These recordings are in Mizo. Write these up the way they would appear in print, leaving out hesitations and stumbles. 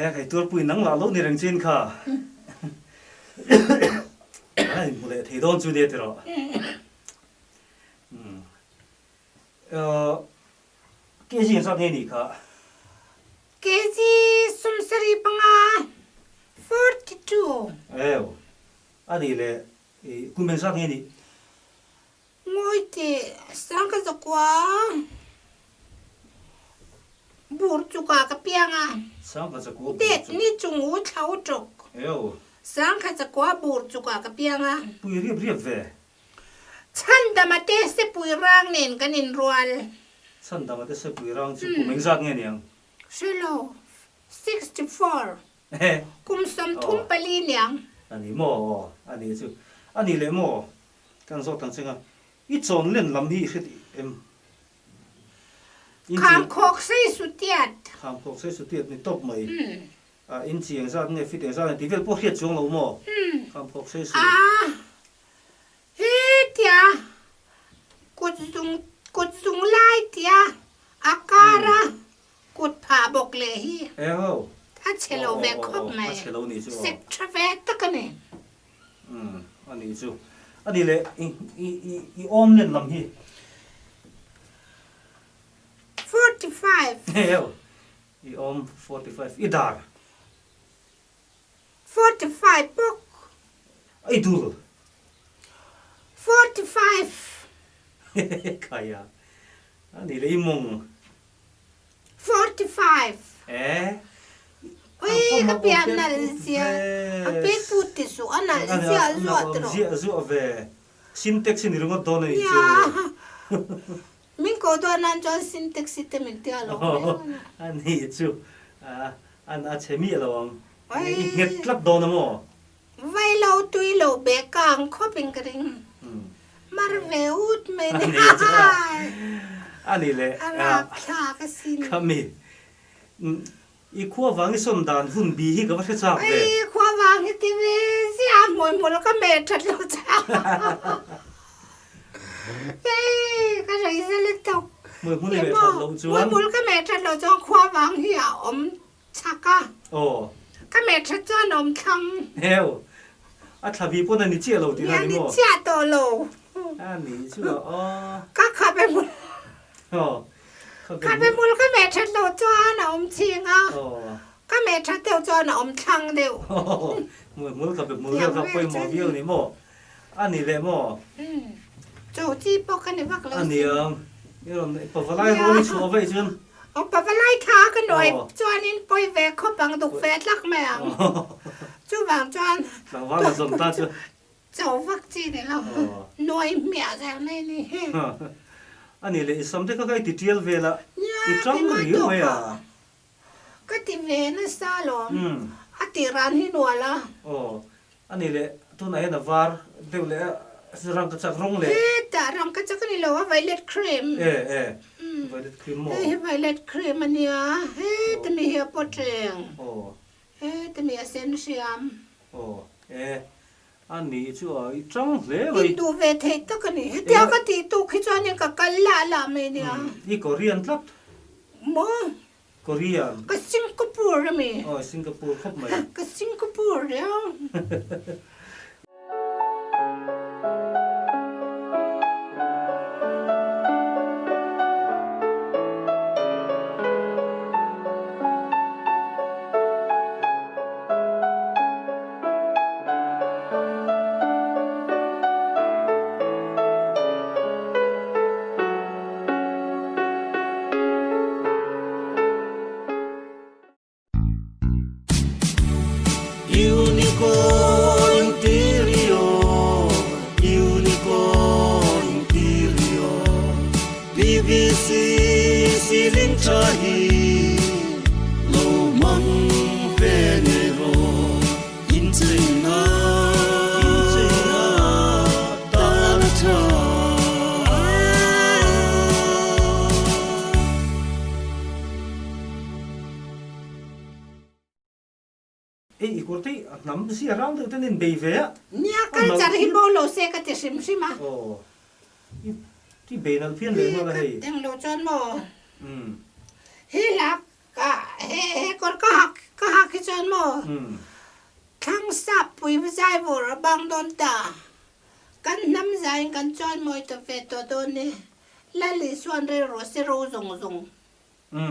E kei tuarpui nang lah lo ni reng chin kha. A inhmu leh thei dawn chu nia tiraw. Kg ang zat nge nih kha? Kg 75, 42. Ew, a nih leh kum engzat nge nih? Ngawi teh, 1900 bur chukah ka piang a. 1900 bur chuk. Det ni chung u thla u tawk. Ew. 1900 bur chukah ka piang a. Pui riap riap ve. Chhandama te sepui rang nen kan inrual. Chhandama te sepui rang chu kum engzat nge niang? Hre lo, 64. Kum 34 niang. A ni maw? Aw, a ni chu. A ni leh maw? Kan zawt ang cheng a, i chawn len lam hi i hre tih em? Khamkhawk sei sutiat. Khamkhawk sei sutiat ni tawp mai. A inchi engzat nge fit engzat nge tih vel pawh hriat chuang lo maw? Khamkhawk sei su. A hetia kut zung kut zung lai tia a kar a kut phah bawk leh hi a chhe lo ve khawp mai. Sek tha ve tak a ni. Umm a nih chu. A nih leh i i i i awm len lam hi. 45. Heo i awm 45 i dar. 45 bawk. I dul. 45. Khaia a nih leh i mawng. 45. Eh. Ui ka pian nalh zia a pi put ti suh a nalh ziah zuah tawh. Ziah zuah ve. Sintex ni ringawt dawn a nih chu. Min ko dawn nan chuan sintex te min tia lo hle a. A nih chu. An a chhe miah lo ang. I nghet tlat dawn a maw? Vai lo tui lo be kang khawp in ka ring. Mar ve ut mai ni. A nih leh. A rapthlak asin. Khami. I khua vang i sawn dan hun bi hi ka va hre chak ve. I khua vang hi ti ve ziah hmui hmul ka meh that lo chak. Hei ka rei zel e tawk. Hmui hmul i meh that loh chuan. Hmui hmul ka meh that loh chuan khua vang hi a awm chak a. Aw. Ka meh that chuan a awm thlang. Heu. A thla vi pawn a ni chiah lo tih na ni maw? Ni chiah tawh lo. A ni chu a aw. Ka khap e hmul. Aw. Khabe hmul ka meh that lo chuan a awm ching a, ka meh that deuh chuan a awm thlang deuh. Hmul hmul khabe hmul deuh kha pawimawh viau ni maw? A ni leh maw? Cho chi pawh ka ni vak lo sin. A ni ang. I rawn pavalai rawn i chhuah vaih chuan. Aw pavalai tha ka nuai chuanin pawi ve khawp ang duk ve tlak mai ang. Chuvang chuan. Tlangval a zawm ta chu. Cho vak chi ni lo, nuai hmiah zel mai ni hi. A nih leh i sam te kha ka i ti tial vel a, i tang riau mai a. Ka ti ve nasa alawm, a ti ran hi nual a. Aw, a nih leh tunah hian a var deuh leh a rangkachak rawng leh. Hetah rangkachak a ni lo a, violet cream. E e, violet cream maw? Hei hi violet cream a nia, heta mi hi a pawteng. Aw. Heta mi a sen hriam. Aw, e, A nih chu a i tang hle mai. In duh ve thei tak a ni. Hetia ka tih tuk hi chuanin ka kal lah lah mai nia. I Korean tlat. Maw? Korean. Ka Singapore a mi. Aw Singapore khawp mai. Ka Singapore riau. Unicorn Interior, Unicorn Interior, PVC ceiling tha hi lo hmang ve ngei rawh incheina incheina tan a tha. Ei i kawr te hi a hnam zia rang deuh ten in bei ve a. Nia culture hi bo lo se ka ti hrim hrim a. Aw i ti bei nalh phian leh nghal a hei. Englo chuan maw. Hi hla ka he he kawr ka hak. Ka hak hi chuan maw thlang sap pui zai vawr a bang dawn ta. Kan hnam zaiin kan chuan mawi ta ve tawh dawn e. Lal Isuan rei rawh se ro zawng zawng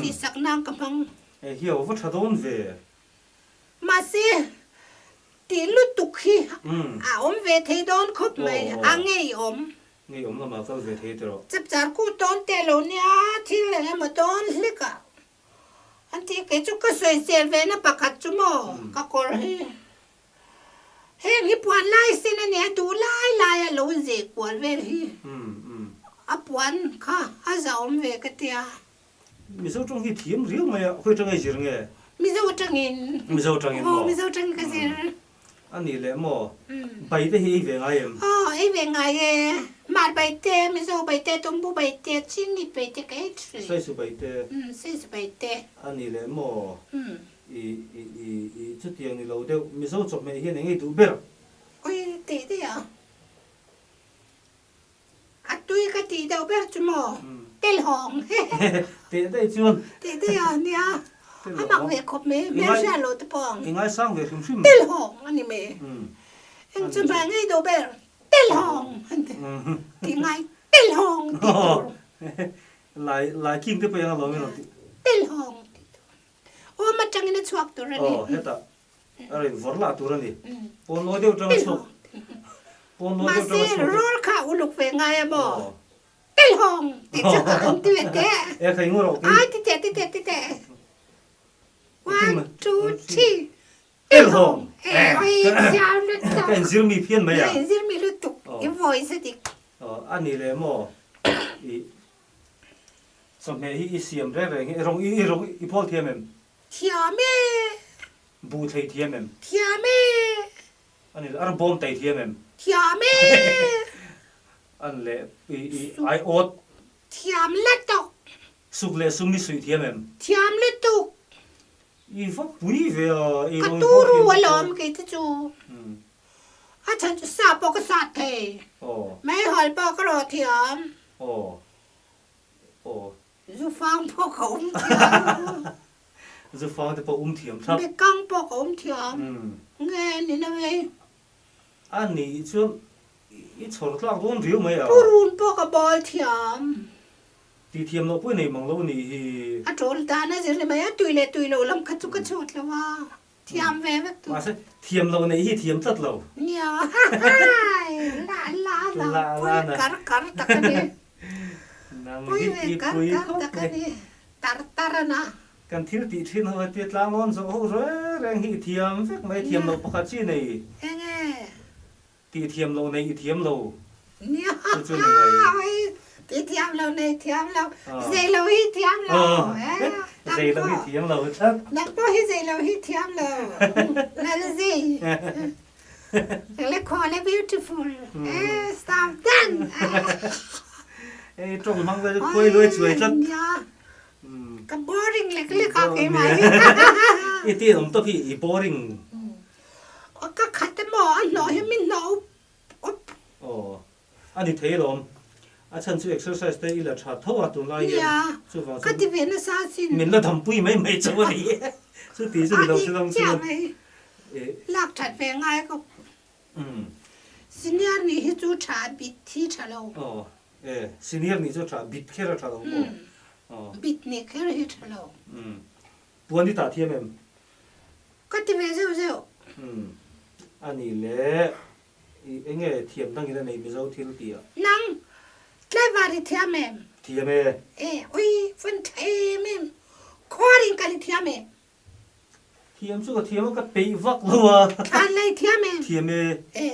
tih sak nan ka hmang. E hi a va tha dawn ve. Mahse tih lutuk hi a awm ve thei dawn khawp mai, a ngeiawm. Ngeiawm lamah kal ve thei tawh. Chapchar kut dawn teh lo nia, thil eng emaw dawn hlek ah An ti kei chu ka sawisel ve na pakhat chu maw ka kawr hi heng hi puan lai sen a nia duh lai lai a lo zeh kual vel hi a puan kha a zahawm ve ka tia. Mizo tawng hi thiam riau mai a, khawi tanga i zir nge? Mizo tangin. Mizo tangin maw? Aw Mizo tangin ka zir. A nih leh maw? Bai te hi ei ve ngai em? Aw, ei ve ngai e. Mar bai te, Mizo bai te, Tumbu bai te, Chingit bai te ka ei thin. Saisu bai te. Umm, Saisu bai te. A nih leh maw? I, i, i, i, chutiang ni lo deuh. Mizo chawhmeh hian eng ei duh ber? Ui, tih daih a. A tui ka tih deuh ber chu maw? Telhawng. Teh daih chuan. Teh daih a nia. A mak ve khawp mai. Hmelhriat loh te pawh ang. I ngaisang ve hrim hrim. Telhawng a ni mai. Eng chu hmai ngei deuh ber. Telhawng an ti. Ti ngai telhawng tih tur. Lai lai king te pawh eng alawm i rawn tih. Telhawng tih tur. Awm atangin a chhuak tur a ni. Aw hetah A rawn vawrh lah tur a ni. Pawn lawi deuh tang a chhuak. Pawn lawi deuh tang a chhuak. Mahse roll kha uluk ve ngai a maw? Telhawng tih chu an ti ve teh. E khai ngu rawh. Ai ti teh ti teh ti teh. One two three. Telhawng. E oi thiam lutuk. Ka inzir mi phian mai a. Ka inzir mi lutuk. I voice a dik. A ni leh maw? I chawhmeh hi i siam reng reng hi i rawng i rawng i pawl thiam em? Thiam e! Bu thei thiam em? Thiam e! A ni le, ar bawm tai thiam em? Thiam e! An le, i, i, ai awt. Thiam lutuk. Suk leh sum i suih thiam em? Thiam lutuk. I va pui ve a, i Ka rawn pawh turu thiam lutuk. alawm kei te chu. A chhan chu sa pawh ka sat thei. Aw. Meihawlh pawh ka rawh thiam. Aw. Aw. Zufang pawh ka awm thiam. Zufang te pawh awm thiam thlap. Bekang pawh ka awm thiam. Nge ni lo e. A nih chuan i chhawr tlak dawn riau mai a. Purun pawh ka bawl thiam. Tih thiam loh pawh i nei mang lo nih hi. A ṭawl dan a zir ni mai a, tui leh tui loh lam kha chu ka chhut lo a. Thiam ve vek tu. Mahse thiam lo neih hi thiam tlat lo. Nia hai la la la pui kar kar tak a ni. Pui ve kar kar tak a ni. Tar tar a na. Kan thil tih thin ho hetia tlang lawn zawh ho reng reng hi i thiam vek mai thiam loh pakhat chi nei. Enge. Tih thiam lo nei i thiam lo. Nia Chu chu ni mai. Oi tih thiam lo nei thiam lo. Zei lo hi thiam lo. Zei lo hi thiam lo tlat. Nang pawh hi zei lo hi thiam lo. Lal zei. Le khaw le beautiful. Eh stop dan. Ei tawng hmang ve chu khuai luai chuai tlat. Nia. Ka boring lek lek a keimah hi. I tih awm tawp hi i boring. Ka khat emaw a hnawh hi min hnawh up up. Aw, a ni thei alawm. A chhan chu exercise te i la tha tho a tunlai hian. Nia, Chuvang ka chuan ti ve nasa asin. Min la dampui mai mai chauh a ni. Chuti chu ni lo si lang chuan. A ni chiah mai. Lak that ve ngai ka. Umm. Senior nih hi chu tha bit hi tha lo. Aw, e, senior nih chu tha bit kher a tha lo maw? Aw. Bit nih kher hi tha lo. Umm. Puan i tah thiam em? Ka ti ve zeuh zeuh. Umm. A nih le, i eng nge thiam dangin a nei Mizo thil tih ah? Nang, tlaivar i thiam em? Thiam e. E, ui, vawn tha em em. Khuarin kal i thiam em? Thiam chu ka thiam a, ka peih vak lo a. Thlan lei thiam em? Thiam e. E.